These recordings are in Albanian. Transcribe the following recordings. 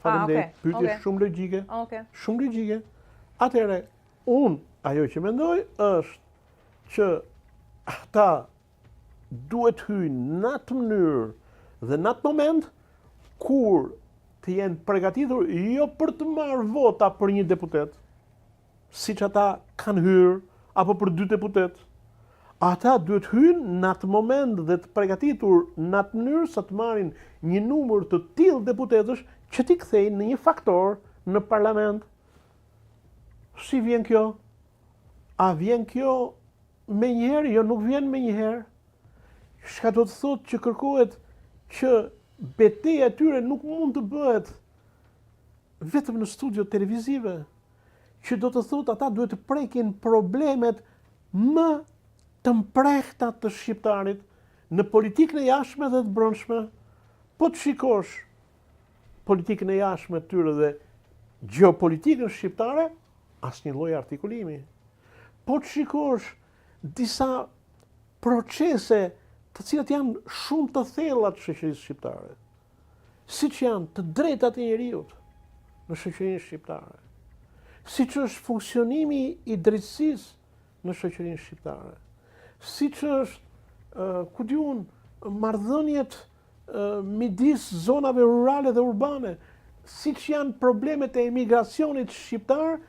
Faleminderit. Ah, okay. Pyetje okay. shumë logjike. Okay. Shumë logjike. Atëherë, unë ajo që mendoj është që ata duhet hyjnë në atë mënyrë dhe në atë moment kur të jenë përgatitur jo për të marrë vota për një deputet, siç ata kanë hyrë, apo për dy deputetë. Ata duhet hyjnë në atë moment dhe të përgatitur në atë mënyrë sa të marrin një numër të tillë deputetësh që t'i kthejnë në një faktor në parlament. Si vjen kjo? A vjen kjo menjëherë? Jo, nuk vjen menjëherë. Çka do të thotë që kërkohet që beteja e tyre nuk mund të bëhet vetëm në studio televizive, që do të thotë ata duhet të prekin problemet më të mprehta të shqiptarit në politikën e jashtme dhe të brendshme. Po të shikosh politikën e jashtme të tyre dhe gjeopolitikën shqiptare, asnjë lloj artikulimi. Po të shikosh disa procese të cilat janë shumë të thella të shoqërisë shqiptare. siç janë të drejtat e njeriut në shoqërinë shqiptare, siç është funksionimi i drejtësisë në shoqërinë shqiptare, siç është, ku di unë, marrëdhëniet midis zonave rurale dhe urbane, siç janë problemet e emigracionit shqiptar,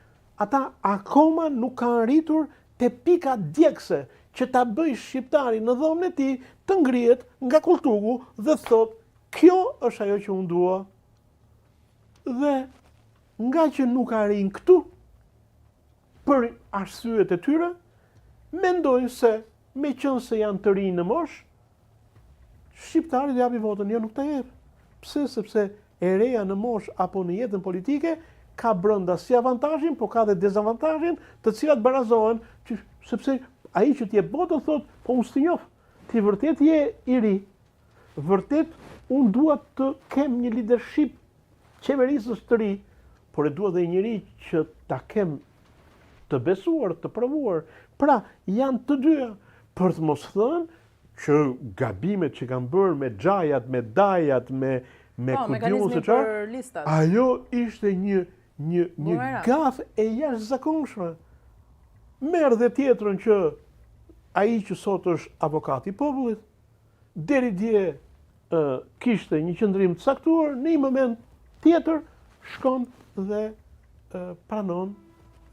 ata akoma nuk kanë arritur te pika djegëse që ta bëjë shqiptarin në dhomën e tij të ngrihet nga kolltuku dhe të thotë kjo është ajo që unë dua. Dhe ngaqë nuk arrijnë këtu për arsyet e tyre, mendojnë se meqenëse janë të rinj në moshë, Shqiptari do japi votën, jo nuk ta jep. Pse? Sepse e reja në moshë apo në jetën politike ka brenda si avantazhin, po ka dhe dezavantazhin, të cilat barazohen, që, sepse ai që të jep votën thotë, po unë s'të njoh, ti vërtet je i ri, vërtet unë dua të kem një leadership qeverisës të ri, por e dua dhe njeri që ta kem të besuar, të provuar. Pra, janë të dyja, për të mos thënë që gabimet që kanë bërë me xhajat, me dajat, me me po, ku di unë se çfarë, ajo ishte një një një gafë e jashtëzakonshme. Merr dhe tjetrën që ai që sot është avokati i popullit, deri dje ë kishte një qëndrim të caktuar, në një moment tjetër shkon dhe ë, pranon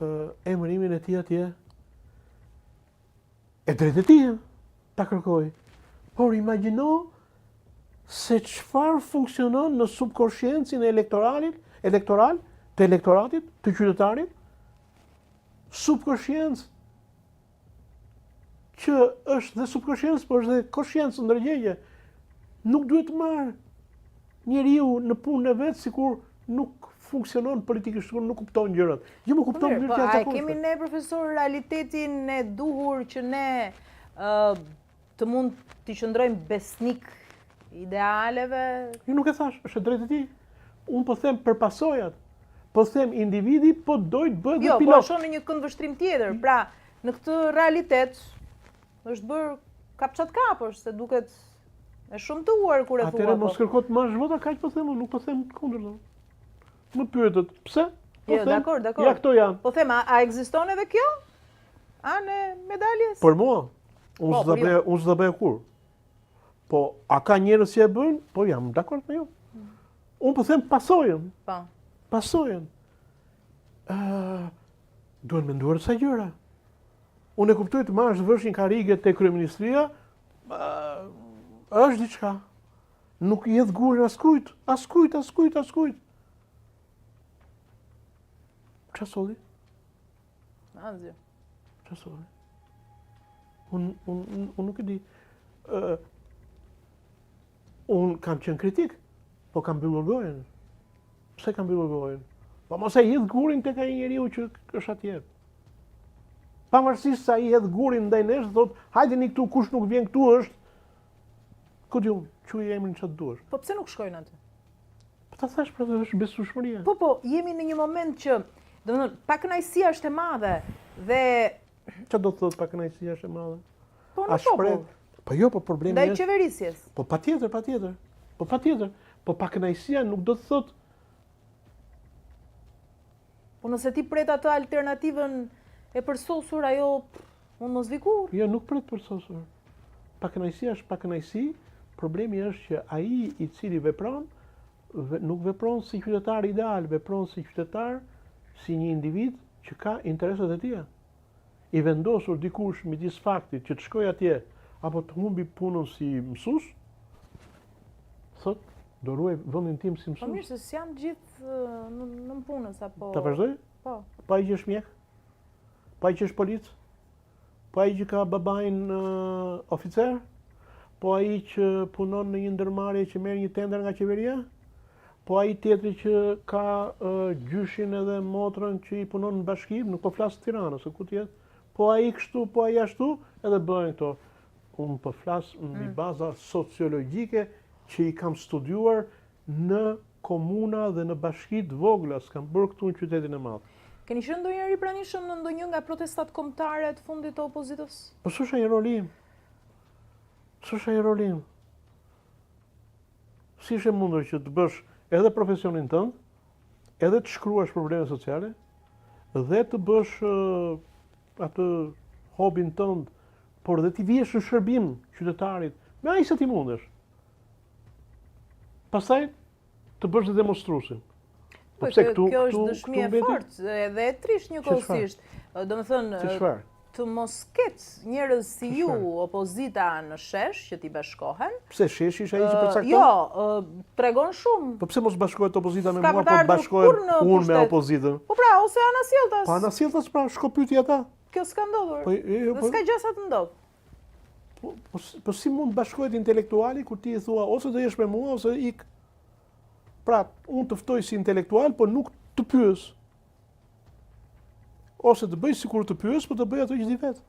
ë, emërimin e tij atje. E drejtë e tij, ta kërkojë. Por imagjino se çfarë funksionon në subkoshiencin e elektoralit, elektoral, të elektoratit, të qytetarit, subkoshiencë që është dhe subkoshiencë, por është dhe koshiencë ndërgjegje. Nuk duhet të marrë njeriu në punën e vet sikur nuk funksionon politikisht, sikur nuk kupton gjërat. Jo më kupton po, po, a e kemi ne profesor realitetin e duhur që ne të mund t'i qëndrojmë besnik idealeve? Jo nuk e thashë, është e drejtë e tij. Unë po them për pasojat. Po them individi po do të bëhet jo, pilot. Jo, po shoh në një këndvështrim tjetër. Pra, në këtë realitet është bërë kap ça të kapësh, se duket e shëmtuar kur e thua. Atëherë mos po. kërko të marrësh vota, kaq po them unë, nuk po them të kundërtën. Më pyetët, pse? Po jo, them, dakor, dakor. Ja këto janë. Po them, a, a ekziston edhe kjo? Anë e medaljes? Për mua, unë po, s'do bëja, unë s'do bëja kurrë. Po, a ka njerëz që e bëjnë? Po jam dakord me ju. Mm. Unë po them pasojën. Po. Pasojën. Ë, uh, duhen menduar disa gjëra. Unë e kuptoj të marrësh të vësh një karrige te kryeministria, është diçka. Nuk i hedh gurin askujt, askujt, askujt, askujt. Ça solli? Asgjë. Ça solli? Unë un, un, un nuk e di. Uh, unë kam qenë kritik, po kam mbyllur gojën. Pse kam mbyllur gojën? Po mos e hidh gurin tek ai njeriu që është atje. Pavarësisht se ai hedh gurin ndaj nesh, thotë, hajdeni këtu, kush nuk vjen këtu është ku di unë, quaj emrin çfarë duash. Po pse nuk shkojnë aty? Po ta thashë pra është besueshmëria. Po po, jemi në një moment që, domethënë, pakënaqësia është e madhe dhe Çfarë do të thotë pakënaqësia është e madhe? Po në popull. Po jo, po problemi është ndaj qeverisjes. Po patjetër, patjetër. Po patjetër. Po pakënaqësia nuk do të thotë. Po nëse ti pret atë alternativën e përsosur, ajo mund mos vijë kurrë. Jo, nuk pret përsosur. Pakënaqësia është pakënaqësi, problemi është që ai i cili vepron nuk vepron si qytetar ideal, vepron si qytetar, si një individ që ka interesat e tija. I vendosur dikush midis faktit që të shkojë atje apo të humbi punën si mësues, thotë do ruaj vendin tim si mësues. Po mirë se s'janë gjithë nëpunës apo Ta vazhdoj? Po. Po ai që është mjek? Po ai që është polic? Po ai që ka babain uh, oficer? Po ai që punon në një ndërmarrje që merr një tender nga qeveria? Po ai tjetri që ka uh, gjyshin edhe motrën që i punon në bashki, nuk po flas të Tiranës, se ku të jetë? Po ai kështu, po ai ashtu, edhe bëhen këto. Unë po flas mbi mm. baza sociologjike që i kam studiuar në komuna dhe në bashki të vogla, s'kam bërë këtu në qytetin e madh. Keni qenë ndonjëherë i pranishëm në ndonjë nga protestat kombëtare të fundit të opozitës? Po s'është ai roli im. S'është ai roli im. Si është e mundur që të bësh edhe profesionin tënd, edhe të shkruash probleme sociale, dhe të bësh atë hobin tënd, por dhe t'i vihesh në shërbim qytetarit, me aq sa ti mundesh. Pastaj të bësh dhe demonstruesin. Po, po pse këtu kjo është dëshmi e fortë edhe e trishtë njëkohësisht. Domethënë, të mos ketë njerëz si ju opozita në shesh që t'i bashkohen. Pse sheshi është ai që përcakton? Jo, tregon shumë. Po pse mos bashkohet opozita me mua, po bashkohem unë me opozitën? Po pra, ose anasjelltas. Po anasjelltas pra, shko pyeti ata. Kjo s'ka ndodhur. Po, jo, jo, po, s'ka gjasa të ndodhë. Po, po, po si mund të bashkohet intelektuali kur ti i thua ose do jesh me mua ose ik. Pra, unë të ftoj si intelektual, po nuk të pyes. Ose të bëj sikur të pyes, po të bëj ato që di vetë.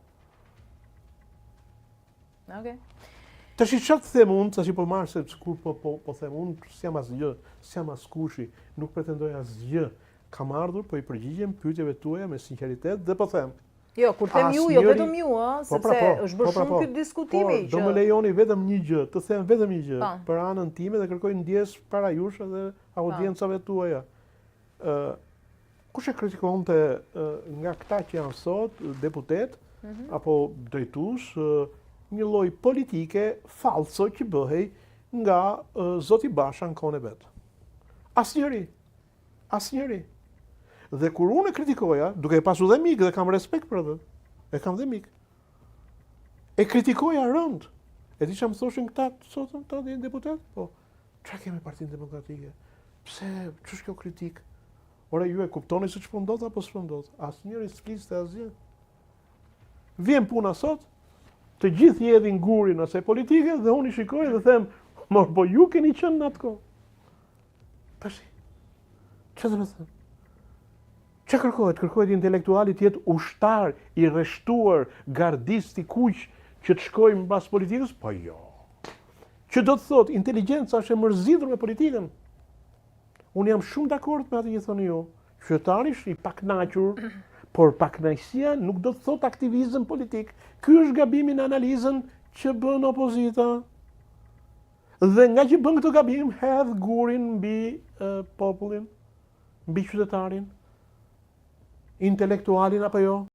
Okej. Okay. Tashi çfarë të them unë, tashi po marr se sikur po po po them unë s'jam asgjë, s'jam askushi, nuk pretendoj asgjë. Kam ardhur, po i përgjigjem pyetjeve tuaja me sinqeritet dhe po them. Jo, kur them ju, jo vetëm ju, ë, po, pra, sepse po, është bërë po, pra, shumë ky diskutimi që Do më lejoni vetëm një gjë, të them vetëm një gjë për anën time dhe kërkoj ndjesë para jush edhe audiencave tuaja. Ë kush e kritikonte nga këta që janë sot deputetë mhm. apo drejtues një lloj politike fallco që bëhej nga zoti Basha në kohën e vet. Asnjëri. Asnjëri. Dhe kur unë e kritikoja, duke e pasur dhe mik dhe kam respekt për atë, e kam dhe mik. E kritikoja rëndë. E di çfarë më thoshin këta sot këta dhe deputetë? Po, çfarë ke me Partinë Demokratike? Pse, ç'është kjo kritikë? Ore, ju e kuptoni se ç'po ndodh apo s'po ndodh? Asnjëri s'fliste asgjë. Vjen puna sot, të gjithë i hedhin gurin asaj politike dhe unë i shikoj dhe them, mor, po ju keni qenë në atë kohë. Tashi, çfarë do të thënë? Çka kërkohet? Kërkohet intelektuali të jetë ushtar i rreshtuar, gardist i kuq që të shkojë mbas politikës? Po jo. Që do të thotë, inteligjenca është e mërzitur me politikën. Unë jam shumë dakord me atë që thoni ju. Qytetari është i pakënaqur, por pakënaqësia nuk do të thotë aktivizëm politik. Ky është gabimi në analizën që bën opozita. Dhe ngaqë bën këtë gabim, hedh gurin mbi popullin, mbi qytetarin, intelektualin apo jo.